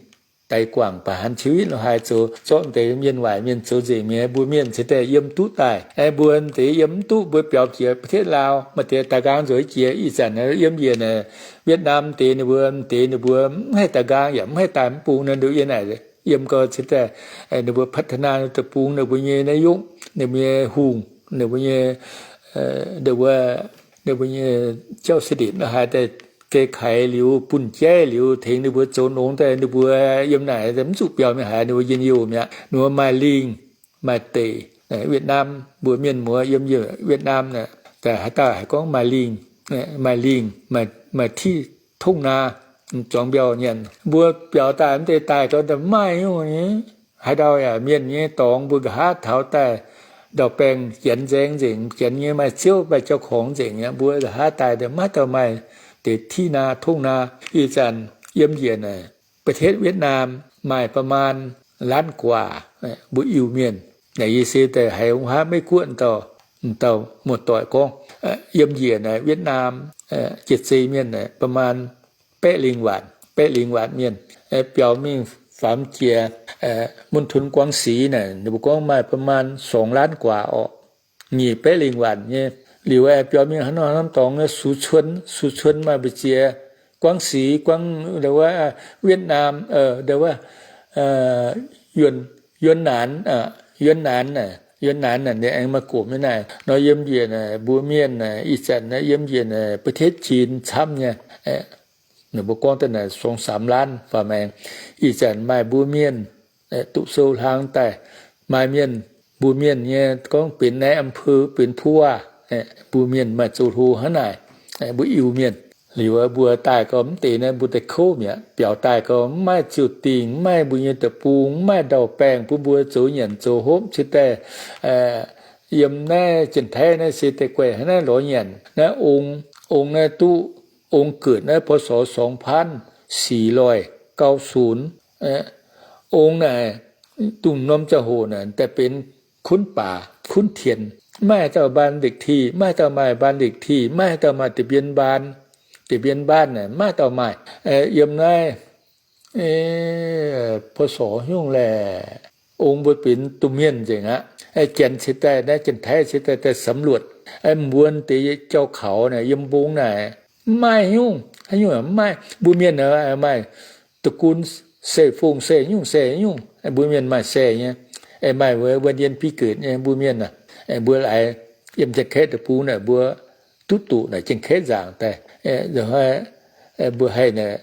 daix guangc baac han qiu hitv lo haaix zoux, zorqv m'deix mienh waaic mienh zoux nzengc mi'aqv. Mbuo mienh cingx daaih yiem duqv daaih. Aengx mbuo m'deix yiem mv duqv, mbuo biaux jiex ประเทศลาว, maaih deix da'nqaang nzueic jiex. Ih zanc yiem njiec naaic Vietnam deix ninh mbuo, m'deix ninh mbuo mv haih da'nqaang yaac mv haih daaih mv bung nor, ninh yiem naaic yiem gau cingx daaih ninh mbuo พัฒนา deic-bung, ninh mbuo nyei นายก, ninh mbuo nyei hungh, ninh mbuo nyei, ninh mbuo nyei jauv-se-nditc lo haaix daaih geh kaix liuz, bun jaiv liuz, tengx ninh mbuo zoux nongx daaih, ninh mbuo yiem naaic mv zuqc biaux mingh haaix, ninh mbuo njien-youh mi'aqv. Ninh mbuo maaih lingh, maaih deic. Vietnam mbuo mienh muoz yiem Vietnam naaic, haaix dauh haiz gorngv maaih lingh, maaih lingh, maaih ที่ทุ่งนา, zuangx mbiauh nyanc. Mbuo biaux daaih mv deix daaih gau, mv maaih nyungc nyei. Haaix dauh yaac mienh nyei dorngx mbuo nqa'haav taux daaih, ndau-baengh janx nzaeng nzengc, janx nyei maaih ziouv maaih เจ้าของ nzengc aqv. Mbuo nqa'haav daaih maiv dauh maaih deix ที่นาทุ่งนา. Ih zanc yiem njiec naaic ประเทศเวียดนาม maaih ประมาณล้านกว่า mbuo Iu-Mienh. Naaic yie se daaih haiz hungh haav Meiv-Guoqv dauh, dauh muoz-doic gorngv, yiem njiec naaic Vietnam jiex zei mienh naaic ประมาณ baeqv lingh waanc, baeqv lingh waanc mienh. Biaux mingh faam jiex มณฑลกวางสี naaic, ninh mbuo gorngv maaih ประมาณสองล้านกว่า orqc. Nyic baeqv lingh waanc nyei. Liuz aengx biaux mingh haaix norm haaix norm dorngx, Sux Cuon, Sux Cuon maaih mbu'ziex, Guangv Sic, Guangv, ndau wuov, Vietnam, ndau wuov, Yuonh, Yuonh Naanc, Yuonh Naanc, Yuonh Naanc naaic ninh aengx maaih gomh nyei naaic. Nor yiem njiec naaic mbuo mienh naaic ih zanc naaiv yiem njiec naaic ประเทศจีน camv nyei. Ninh mbuo gorngv daaih naaic สองสามล้าน faaux maengx. Ih zanc maaih mbuo mienh duqv sou hlang daaih, maaih mienh, mbuo mienh nyei gorngv benx นายอำเภอ, benx ผู้ว่า, mbuo mienh maaih zoux hlo hnangv naaic, mbuo Iu-Mienh. Liuz mbuo daaih gau mv deix naaiv mbuo daaih kouv mi'aqv. Biaux daaih gau mv maaih ziouc dingh, mv maaih mbuo nyei deic-bung, mv maaih ndau-baengh bun mbuo zoux nyanc zoux hopv cingx daaih. Yiem naaiv Janx-Taiv naaiv se daaih guaih hnangv naaiv lorz nyanc. Naaiv ong, ong naaiv duqv, ong เกิด naaiv พ.ศ. สองพันสี่ร้อยเก้าสิบ. Ong naaic, dongh norm ziangh hoc naaic daaih benx คนป่า, คนเถื่อน, maiv maaih dauh บ้านเลขที่, maiv maaih dauh maaih บ้านเลขที่, maiv maaih dauh maaih ทะเบียนบ้าน, ทะเบียนบ้าน naaic maiv maaih dauh maaih. Yiem naaiv พ.ศ. nyungc laeh, ong mbuo benx domh mienh nzengc aqv. Janx cingx daaih, naaiv Janx-Taiv cingx daaih daaih สำรวจ, mbuo deix jauv kaux naaic yiem mbong naaic mv maaih nyungc, haaix nyungc mv maaih. Mbuo mienh maaih ตระกูล sei fong sei nyungc sei nyungc, mbuo mienh maaih sei nyei, maaih wuov วันเดือนปีเกิด nyei mbuo mienh aac. Mbuo laaix yiem Janx-Kaeqv deic-bung naaic mbuo duqv doqc naaic Janx-Kaeqv nzaangc daaih, mbuo haih naaic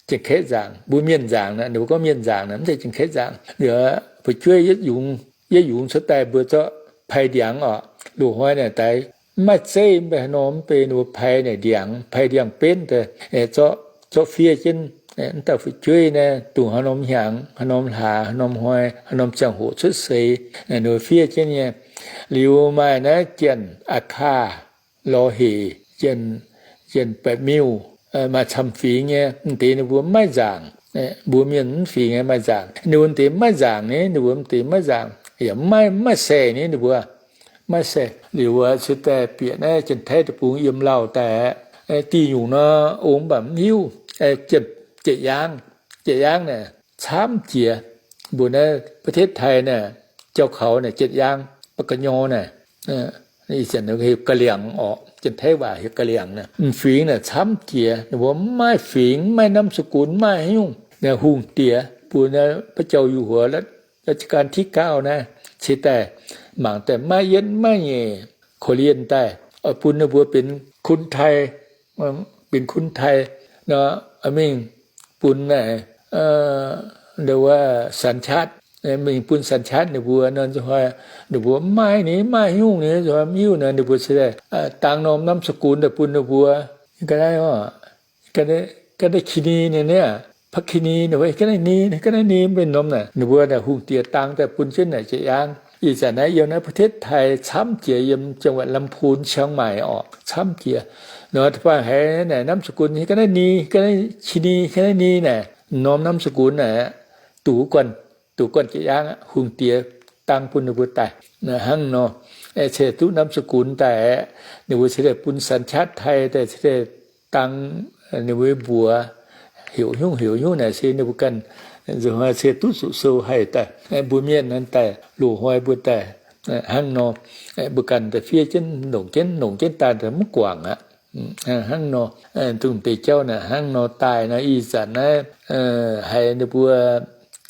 Janx-Kaeqv nzaangc, mbuo mienh nzaangc naaic, ninh mbuo gorngv mienh nzaangc naaic, mv zeiz Janx-Kaeqv nzaangc. Fu'jueiv yietv yungz, yietv yungz cuotv daaih mbuo zorqv pai ndiangx orqc. Loz-hnoi naaic daaih mv maaih zeiv, mv bei haaix nor mv bei ninh mbuo pai naaic ndiangx, pai ndiangx-benv daaih, zorqv, zorqv fiev jienv. Mv dauh fu'jueiv naaiv dongh haaix norm hnyangx, haaix norm hlaax, haaix norm hnoi, haaix norm ziangh hoc cuotv seix, ninh mbuo fiev jienv nyei. Liuz maaih naaiv Janx-Aqc-Kaav, Lorz Hec, Janx-Baeqc Miuh, maaih camv fingx nyei, m'deix ninh mbuo mv maaih nzaangc. Mbuo mienh mv fingx nyei maaih nzaangc. Ninh mbuo m'deix mv maaih nzaangc nyei, ninh mbuo m'deix mv maaih nzaangc, yaac mv maaih, mv maaih saeh nyei ninh mbuo. Mv maaih saeh. Liuz wuov cingx daaih bieqc naaiv Janx-Taiv deic-bung yiem Lauh daaih aqv. Diuh nyungc nor, ong mv baac mv hiuv. Janx-Yaangv, Janx-Yaangv naaic camv jiex. Mbuo naaiv ประเทศไทย naaic, jauv kaux naaic Janx-Yaangv, ปกย. naaic, ih zanc heuc กะเหรี่ยง orqc, Janx-Taiv waac heuc กะเหรี่ยง naaic. M'fingx naaic camv jiex, ninh mbuo mv maaih fingx, mv maaih นามสกุล, mv maaih haaix nyungc. Naaiv hungh diex, mbuo naaiv ba'jauh yuh huoz, la'jih gan tiqv gauh naaiv, cingx daaih mangc daaih maiv yietv maiv nyeic, korv-lienh daaih, bun ninh mbuo benx คนไทย, benx คนไทย nor, mingh bun naaic, ndau wuov สัญชาติ, mingh bun สัญชาติ ninh mbuo nor, nzunc hnoi ninh mbuo mv maaih ni, mv maaih haaix nyungc ni, nzunc hnoi mv hiuv nor, ninh mbuo cingx daaih dangx norm นามสกุล daaih bun ninh mbuo. Ga'naaiv, ga'naaiv คีรี nyei niaa, Pakini, ninh mbuo ga'naaiv ni, ga'naaiv ni, mbenc norm naaic, ninh mbuo naaic hungh diex dang daaih bun jienv naaic jiex yaangh. Ih zanc naaiv yiem naaiv ประเทศไทย camv jiex, yiem จังหวัดลำพูน เชียงใหม่ orqc, camv jiex. Nor da'faanh haiz naaic นามสกุล ga'naaiv ni, ga'naaiv Kini, ga'naaiv ni naaic, norm นามสกุล naaic, duqv guanh, duqv guanh jiex yaangh aqv. Hungh diex dang bun ninh mbuo daaih hnangv nor, aeqv, cingx duqv นามสกุล daaih aeqv, ninh mbuo cingx daaih bun สัญชาติไทย daaih cingx daaih dang ninh mbuo mbuox heuc hnyungv heuc hnyungv naaic se ninh mbuo ganh nzunc hnoi cingx duqv zuqc sou haih daaih, mbuo mienh naaiv daaih loz-hnoi mbuo daaih hnangv nor, mbuo ganh daaih fiev jienv longc jienv longc jienv daaih mv guangc aqv. Hnangv nor, dongh deix jauv naaic hnangv nor daaih nor, ih zanc naaiv haiz ninh mbuo,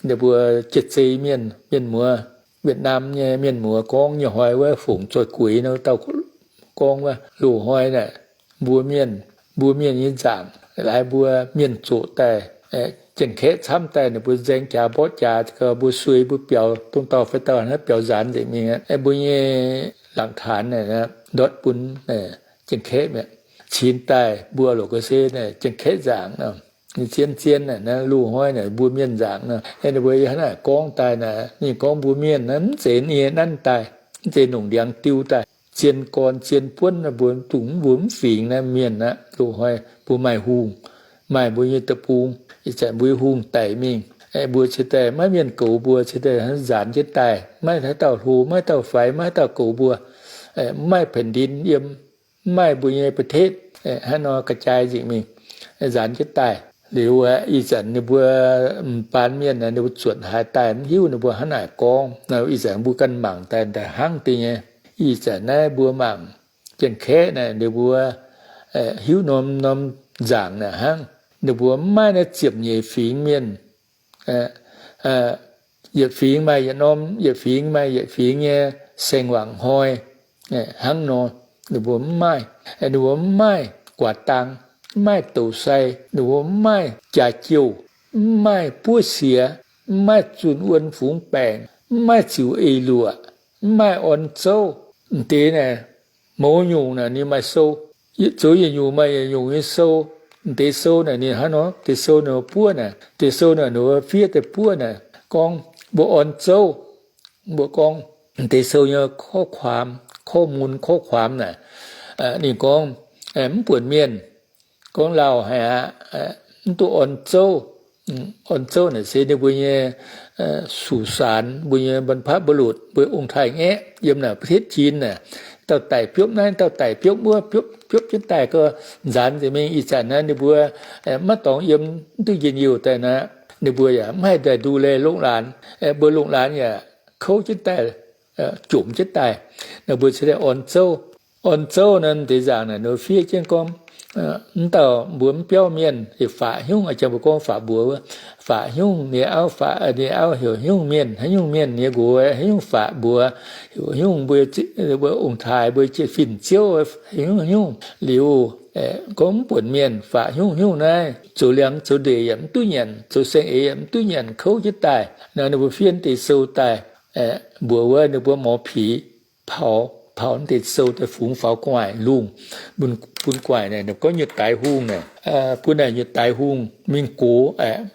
ninh mbuo jiex zei mienh, mienh muoz, Việt Nam nyei mienh muoz gorngv nyei hnoi wuov fongc zoih gueix nor, dauh gorngv wuov loz-hnoi naaic, mbuo mienh, mbuo mienh nyei nzaangc laaix mbuo mienh zoqc daaih, Janx-Kaeqv camv daaih ninh mbuo nzaeng jaax mborqv jaax, mbuo suei mbuo biaux dongh dauh fai dauh naaiv biaux nzaanx nzengc mingh. Mbuo nyei หลักฐาน naaic ndortv bun Janx-Kaeqv mi'aqv. Cingx daaih mbuo lorqc ga'sie Janx-Kaeqv nzaangc nor, zien-zien naaic, loz-hnoi naaic mbuo mienh nzaangc nor. Ninh mbuo hnangv naaic gorngv daaih naaic, ninh gorngv mbuo mienh naaiv mv zeiz nie nanv daaih, mv zeiz nongc ndiangx diu daaih, zien gorn zien buonv, mbuo dungx mbuo mv fingx naaiv mienh aqv. Loz-hnoi mbuo maaih hungh, maaih mbuo nyei deic-bung, ih zanc mbuo hungh daic mingh, mbuo cingx daaih maiv mienh goux mbuo, cingx daaih nzaanx jienv daaih, maiv haaix dauh hlo, maiv haaix dauh faix, maiv haaix dauh goux mbuo, maiv แผ่นดิน yiem, maiv maaih mbuo nyei ประเทศ, hnangv nor กระจาย nzengc mingh, nzaanx jienv daaih. Liuz ih zanc ninh mbuo m'baan mienh ninh mbuo zuotc haaix daaih mv hiuv ninh mbuo hnangv naaic gorngv. Ih zanc mbuo ganh mangc daaih hnangv deix nyei. Ih zanc naaiv mbuo mangc Janx-Kaeqv naaic ninh mbuo hiuv norm norm nzaangc naaic hnangv. Ninh mbuo mv maaih naaiv ziepc nyeic fingx mienh, yietc fingx maaih yietc norm, yietc fingx maaih yietc fingx nyei saeng-wangc hnoi hnangv nor. Ninh mbuo mv maaih. Ninh mbuo mv maaih guaax dang, mv maaih douz sai, ninh mbuo mv maaih jaax jouh, mv maaih buov siex, mv maaih zunh wuon fungx baengc, mv maaih ziux eix luoqc, mv maaih orn zouv. M'deix naaic, mouz nyungc naaic ninh maaih sou, zoux yietc nyungc maaih yietc nyungc nyei sou. M'deix sou naaic ninh hnangv nor, deix sou ninh buov naaic, deix sou naaic ninh fiev daaih buov naaic gorngv mbuo orn zouv. Mbuo gorngv m'deix sou nyei ข้อความ, ข้อมูล ข้อความ naaic, ninh gorngv mv buonc mienh, gorngv lauh haic aqv, mv duqv orn zouv. Orn zouv naaic se ninh mbuo nyei สุสาน, mbuo nyei บรรพบุรุษ, mbuo ong-taaix-ngaeqv yiem naaic ประเทศจีน naaic, dauh daic biopv naaiv, dauh daic biopv wuov, biopv, biopv jienv daaih gau, nzaanx nzengc mingh. Ih zanc naaiv ninh mbuo maiv dorngx yiem, mv duqv njien-youh daaih naaic, ninh mbuo yaac mv haih daaih ดูแล longc laanz. Mbuo longc laanz yaac kouv jienv daaih, jomc jienv daaih. Naaiv mbuo cingx daaih orn zouv. Orn zouv naaiv deix nzaangc naaic ninh fiev jienv gorngv, mv dauh mbuo mv biauv mienh, faqv hnyungv, a'jang mbuo gorngv faqv mbuox, faqv hnyungv, ninh auv faqv, ninh auv heuc hnyungv mienh, haaix nyungc mienh nyei nqox, haaix nyungc faqv mbuox, heuc hnyungv mbuo, mbuo ong-taaix mbuo jiex fin-ziouv, haaix nyungc haaix nyungc liuz, gorngv mv buonc mienh faqv hnyungv hnyungv naaiv, zoux liangx zoux ndeic yaac mv duqv nyanc, zoux saeng-eix yaac mv duqv nyanc, kouv jienv daaih. Naaiv ninh mbuo fiev deix sou daaih, mbuox wuov ninh mbuo หมอผี paux, paux deix sou daaih fungx faaux gu'nguaaic lungh, bun gu'nguaaic naaic, ninh gorngv nyutc daix hungh naaic, bun naaic nyutc daix hungh mingh gox,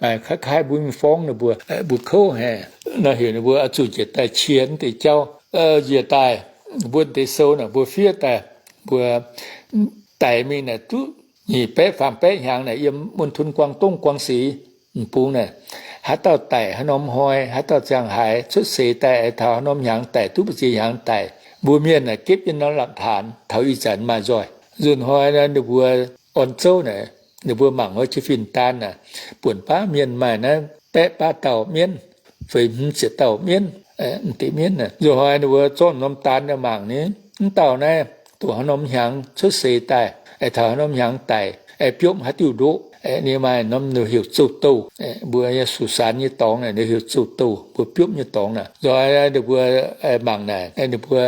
maaih คล้ายๆ mbuo mingh forng ninh mbuo, mbuo kouv haic. Naaiv heuc ninh mbuo oix zuqc njiec daaih qiex deix jauv, njiec daaih, mbuo deix sou naaic mbuo fiev daaih, mbuo daic mingh naaic duqv nyic baeqv faam baeqv hnyangx naaic yiem มณฑล Guangdong, Guangxi, m'bung naaic, haaix dauh daic haaix norm hnoi, haaix dauh ziangh haaix cuotv seix daaih, taux haaix norm hnyangx daic, duqv mbu'ziex hnyangx daic, mbuo mienh naaic gepv jienv norm หลักฐาน taux ih zanc maaih nzoih. Nzunc hnoi naaiv ninh mbuo orn zouv naaic, ninh mbuo mangc wuov jienv fin-daan naaic, buonc baav mienh maaih naaiv baeqv baav dauh mienv, feix hmz ziepc dauh mienv, m'deix mienv naaic. Nzunc hnoi ninh mbuo zorqv norm daan mangc ni, mv dauh naaiv doqc haaix norm hnyangx cuotv seix daaih, taux haaix norm hnyangx daic, biopv haaix diuh ndoqv, ninh maaih norm heuc zouv douh, mbuo nyei สุสาน nyei dorngx naaic ninh heuc zouv douh, mbuo biopv nyei dorngx naaic. Nzunc hnoi ninh mbuo mangc naaic, ninh mbuo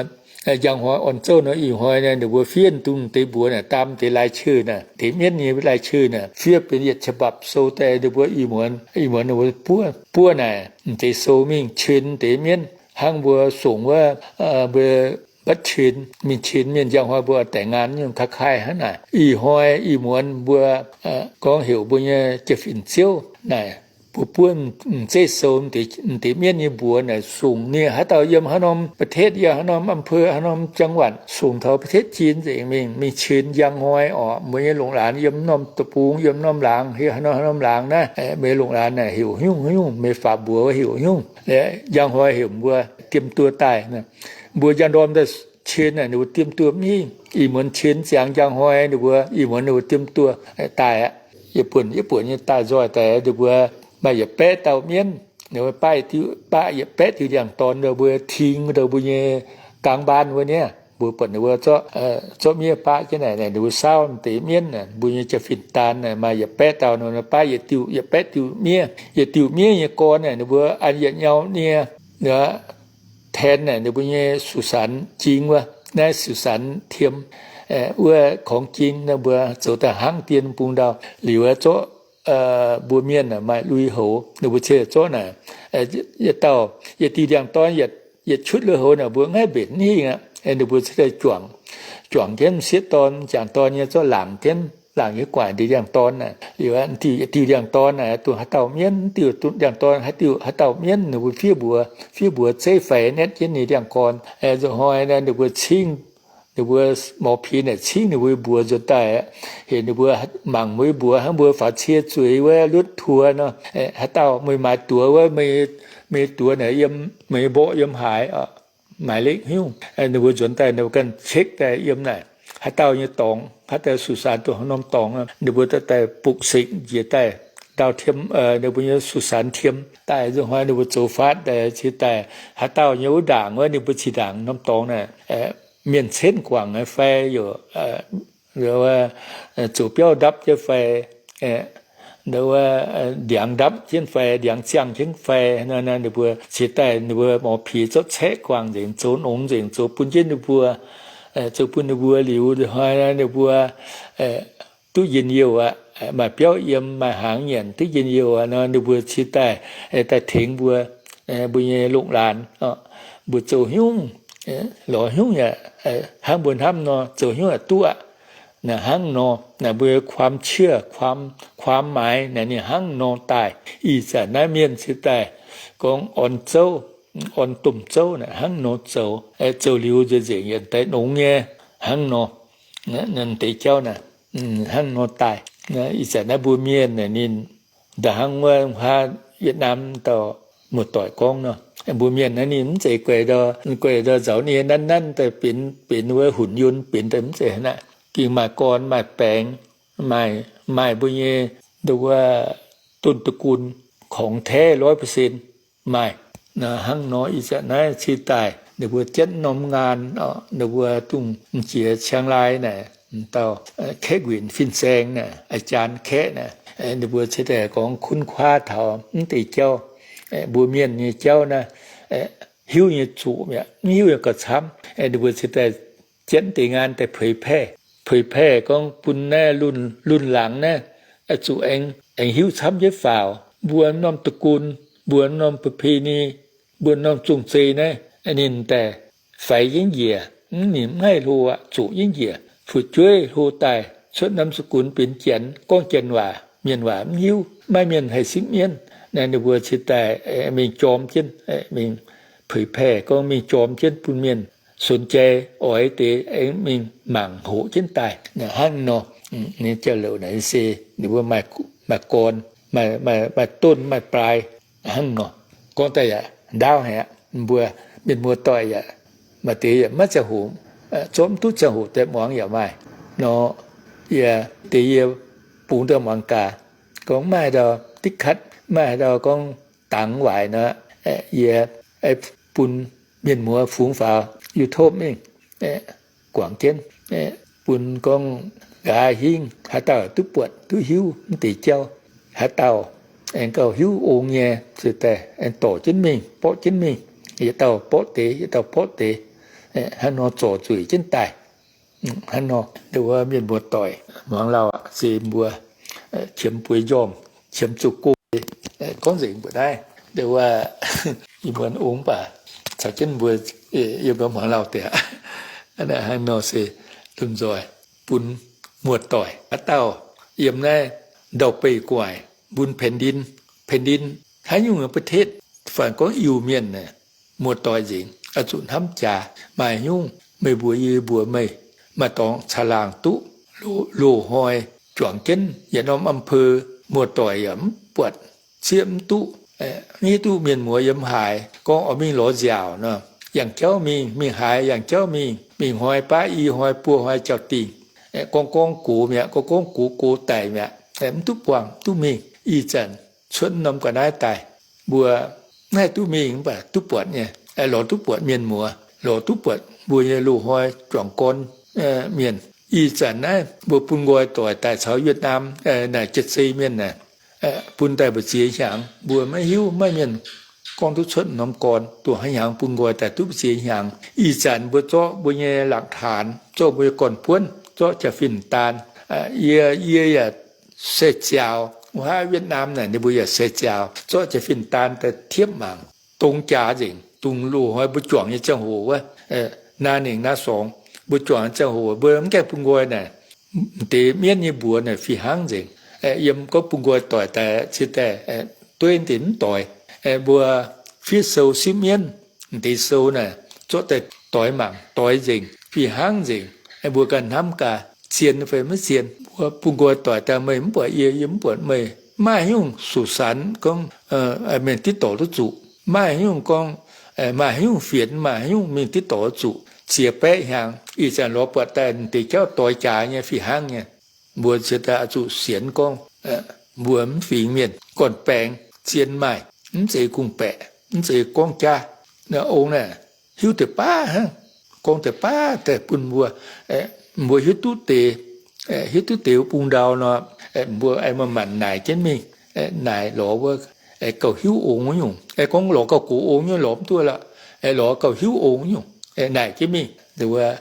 njang hnoi orn zouv nor, ih hnoi ninh mbuo fiev dungx deix mbuox naaic, daam deix รายชื่อ naaic, deix mienv nyei รายชื่อ naaic, fiev benx yietc ฉบับ sou daaih, ninh mbuo ih muonz, ih muonz ninh mbuo buov, buov naaic, m'deix sou mingh cen deix mienv, hnangv mbuo songc wuov, mbuo mbatv qinx, mingh qinx mienh njang hnoi mbuo daengx ngaan nyungc kaaix-kaaix hnangv naaic. Ih hnoi ih muonz mbuo gorngv heuc mbuo nyei jaa-fin ziouv naaic, mbuo buov m'zeiv sou, m'deix mienv nyei mbuox naaic, sungx ninh haaix dauh yiem haaix norm ประเทศ, yiem haaix norm อำเภอ, haaix norm จังหวัด, sungx taux ประเทศจีน nzengc mingh, mingh qinx njang hnoi orqc. Mbuo nyei longc laanz yiem norm deic-bung, yiem norm laangz, haaix norm, haaix norm laangz naaiv, meih longc laanz naaic heuc nyungc nyungc, meih faatv mbuox heuc nyungc, njang hnoi heuc mbuo diem duov daaih. Mbuo njang ndorm daaih qinx naaic, ninh mbuo diem duov mingh. Ih muonz qinx ziangx njang hnoi ninh mbuo, ih muonz ninh mbuo diem duov daaih aqv. Yietc buonc yietc buonc nyei daaih nzoih daaih, ninh mbuo maaih yietc baeqv dauh mienv, ninh mbuo baav, baav yietc baeqv diuh ndiangx-dorn, ninh mbuo ting ndau mbuo nyei กลางบ้าน wuov niaa, mbuo buatc ninh mbuo zorqv miev baav jienv naaic, ninh mbuo saauv deix mienv, mbuo nyei jaa-fin daan maaih yietc baeqv dauh, ninh baav yietc diuh, yietc baeqv diuh miev, yietc diuh miev nyei gorn naaic, ninh mbuo an yietc nyau nie แทน naaic ninh mbuo nyei สุสานจริง wuov, naaiv สุสานเทียม wuov ของจริง naaiv mbuo zoux daaih hnangv dien bung ndau. Liuz zorqv mbuo mienh maaih lui-houx, ninh mbuo ciex zorqv naaic, yietc dauh, yietc diuh ndiangx-dorn, yietc ชุด lui-houx naaic mbuo maiv mbenc hingh aqv. Ninh mbuo ciex daaih juangc, juangc jienv m'sieqv dorn, m'jangc dorn nyei zorqv laangc jienv, laangc nyei guaaic diuh ndiangx-dorn naaic. Liuz diuh, diuh ndiangx-dorn naaic dongh haaix dauh mienv, diuh ndiangx-dorn haaix diuh, haaix dauh mienv, ninh mbuo fiev mbuox, fiev mbuox zeiv faix netv jienv ninh ndiangx-gorn. Nzunc hnoi naaic ninh mbuo cingv, ninh mbuo หมอผี naaic cingv ninh mbuo mbuox nzuonx daaih aqv. Heuc ninh mbuo mangc mbuo mbuox hnangv mbuo faaux cie zueiz wuov lutv tuox nor, haaix dauh meih maaiz duoz wuov, meih duoz naaic yiem, meih mborqv yiem haaix, maaiz lekv hnyouv. Ninh mbuo nzuonx daaih ninh mbuo ganh เช็ค daaih yiem naaic, haaix dauh nyei dorngx, haaix dauh สุสาน dongh haaix norm dorngx, ninh mbuo daaih ปลุกเสก njiec daaih ndau เทียม, ninh mbuo nyei สุสานเทียม daaih. Nzunc hnoi ninh mbuo zoux faatv daaih cingx daaih haaix dauh nyei wuov ndaangc wuov, ninh mbuo cingx ndaangc norm dorngx naaic, mienh cenv guangc fai, zoux biauv ndapv jienv fai, ndiangx ndapv jienv fai, ndiangx ziangh jienv fai, ninh mbuo cingx daaih ninh mbuo หมอผี zorqv caeqv guangc nzengc, zoux nongx nzengc, zoux bun jienv ninh mbuo, zoux bun ninh mbuo liuz hnoi ninh mbuo duqv njien-youh aqv, maaih biauv yiem, maaih hnaangx nyanc, duqv njien-youh aqv nor, ninh mbuo cingx daaih, daaih tengx mbuo, mbuo nyei longc laanz, mbuo zoux hnyouv, lorz hnyouv yaac hnangv mbuo hnamv nor, zoux hnyouv yaac duqv aqv. Naaic hnangv nor, naaic mbuo ความเชื่อ, ความหมาย naaic ninh hnangv nor daaih. Ih zanc naaiv mienh cingx daaih gorngv orn zouv, orn domh zouv naaic hnangv nor zoux, zoux liuz nzengc yaac daaih nongx nyei, hnangv nor, deix jauv naaic hnangv nor daaih. Ih zanc naaiv mbuo mienh naaic ninh da'hnangv wuov haav Yietc Naamh dauh muoz-doic gorngv nor, mbuo mienh naaiv ninh mv zeiz guei ndau, guei ndau nzaaux nyei nanv nanv daaih benx, benx wuov หุ่นยนต์ benx daaih mv zeiz hnangv naaic. Ging maaih gorn maaih baengx, maaih, maaih mbuo nyei nduov wuov ต้นตระกูล ของแท้ ร้อยเปอร์เซ็นต์ maaih. Hnangv nor ih zanc naaiv cingx daaih ninh mbuo jienv norm ngaan, ninh mbuo dungx jiex Chiang Rai naaic, dauh Kaeqv Winc Fin-Saeng naaic, อาจารย์ Kaeqv naaic, ninh mbuo cingx daaih gorngv ค้นคว้า taux mv deix jauv, mbuo mienh nyei jauv naaiv, hiuv nyei zuqc mi'aqv, mv hiuv nyei gauh camv. Ninh mbuo cingx daaih jienv deix ngaan daaih เผยแพร่, เผยแพร่ gorngv bun naaiv lunx, lunx laangz naaiv zuqc aengx, aengx hiuv camv jienv faaux. Mbuo norm ตระกูล, mbuo norm ประเพณี, mbuo norm zong-zei naaiv, ninh daaih faix jienv njiec, ninh mv haih hlo aqv, zuqc jienv njiec, fu'jueiv hlo daaih cuotv นามสกุล benx Janx, gorngv Janx waac, mienh waac mv hiuv, maiv maaih mienh haih sipv mienv. Naaiv ninh mbuo cingx daaih mingh jorm jienv, mingh เผยแพร่ gorngv mingh jorm jienv bun mienh สนใจ oix deix aengx mingh mangc hoqc jienv daaih. Naaiv hnangv nor, ninh jauv-louc naaic se ninh mbuo maaih gorn, maaih, maaih, maaih ต้น maaih ปลาย hnangv nor. Gorngv daaih yaac ndaauv haic aqv. Mbuo mienh muoz-doic yaac maaih deix yaac maiv ziangh hoc, zorqv mv duqv ziangh hoc daaih muangx yaac maaih nor. Yie deix yie bungx daaih muangx gaax, gorngv maaih ndau ติดขัด, maaih ndau gorngv dangx waaic nor, yie bun mienh muoz fungx faaux YouTube mingh guangc jienv, bun gorngv nqa'haav hingv haaix dauh duqv buatc duqv hiuv mv deix jauv, haaix dauh aengx gauh hiuv ong nyei, ziouc daaih aengx dorc jienv mingh, borqv jienv mingh, yietc dauh borqv deix, yietc dauh borqv deix, hnangv nor zorc zueic jienv daaih. Hnangv nor, nduov wuov mienh muoz-doic muangx lauh aqv, se mbuo qiemx bueix njormh, qiemx zuqc go, gorngv nzengc mbuo naaiv. Nduov wuov, ih muonz ong mv baac caux jienv mbuo yiem mbuo muangx lauh deix aqv. Hnangv nor se lomh nzoih bun muoz-doic, haaix dauh yiem naaiv ndau-beih gu'nguaaic, bun แผ่นดิน, แผ่นดิน, haaix nyungc ประเทศ, faanh gorngv Iu-Mienh, muoz-doic nzengc oix zuqc hnamv jaax. Maaih nyungc meih mbuox yie, mbuox meih, maaih dorngx caangh laangh duqv, loz-hnoi juangc jienv yietc norm อำเภอ, muoz-doic yaac mv buatc, zieqv mv duqv, mv hiuv duqv mienh muoz yiem haaix. Gorngv oix mingh lorz nziaauc nor, yangh jauv mingh, mingh haaix yangh jauv mingh, mingh hnoi baav i, hnoi buo, hnoi jauv-dingh. Gorngv gorngv gox mi'aqv, gorngv gorngv gox, gox daic mi'aqv, mv duqv buangh, mv duqv mingh. Ih zanc cuotv norm ga'naaiv daaih, mbuo mv haih duqv mingh mv baac duqv buatc nyei, lorz duqv buatc mienh muoz, lorz duqv buatc mbuo nyei loz-hnoi juangc gorn mienh. Ih zanc naaiv mbuo bun nqoi doic daaih caux Yietc-Naamh naaic Jiex-Zei Mienh naaic, bun daaih mbu'ziex hnyangx, mbuo maiv hiuv, maiv mienh gorngv duqv cuotv norm gorn, dongh haaix hnyangx bun nqoi daaih duqv mbu'ziex hnyangx. Ih zanc mbuo zorqv mbuo nyei หลักฐาน, zorqv mbuo nyei gorn-buonv, zorqv jaax-fin daan. Yie, yie yaac se ziaaux, wuov haav Yietc-Naamh naaic ninh mbuo yaac se ziaaux, zorqv jaax-fin daan daaih tiepv mangc. Dongh jaax nzengc, dongh loz-hnoi mbuo juangc nyei ziangh hoc wuov, naaiv ningc naaiv sorngx, mbuo juangc nyei ziangh hoc mbuo mv gaengh bun nqoi naaic, deix mienv nyei mbuox naaic fih hnangv nzengc. Yiem gorngv bun nqoi doic daaih ciex daaih dueiv deix mv doix. Mbuo fiev sou sipv mienv, deix sou naaic zorqv daaih doix mangc, doix nzengc, fih hnangv nzengc. Mbuo ganh hnamv gaax, zien fai maiv zien. Mbuo bun nqoi doic daaih meih mv buatc yie, yie mv buatc meih, maaih nyungc สุสาน gorngv mienh diqv dorc duqv zuqc, maaih nyungc gorngv, maaih nyungc fienx, maaih nyungc mingh diqv dorc duqv zuqc. Ziex baeqv hnyangx ih zanc lorz buatc daaih deix jauv doix jaax nyei fih hnangv nyei. Mbuo ciex daaih oix zuqc sienx gorngv mbuo mv fingx mienh gorn-baengx zien maaih, mv zeiz kungx-baeqc, mv zeiz gorngv jaav. Ong naaic hiuv deix baav hnangv, gorngv deix baav daaih bun mbuo, mbuo hiuv duqv deix, hiuv duqv deix bung ndau nor, mbuo aengx manc-manc naaic jienv mingh, naaic lorz wuov gauh hiuv ong wuov nyungc. Gorngv lorz gauh gox ong nyei lorz mv duqv lorqc, lorz gauh hiuv ong wuov nyungc, naaic jienv mingh, wuov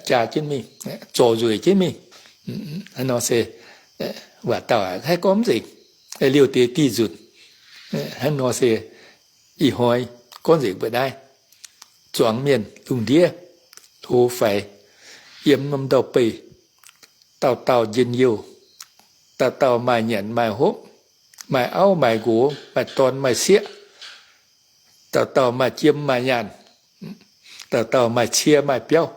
jaa jienv mingh, zorc nzueic jienv mingh. Hnangv nor se waac dauh haih gorngv mv nzengc, liouh deix diuh nzunc. Hnangv nor se ih hnoi gorngv nzengc mbuo naaiv, zuangx mienh lungh ndiev hlo faix, yiem norm ndau-beih, dauh dauh njien-youh, dauh dauh maaih nyanc maaih hopv, maaih auv maaih nqox, maaih dorn maaih sieqv, dauh dauh maaih jiem maaih nyaanh, dauh dauh maaih cie maaih biauv.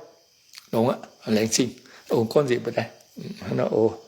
Longx aqv, laengz zingh. Ong gorngv nzengc mbuo naaiv.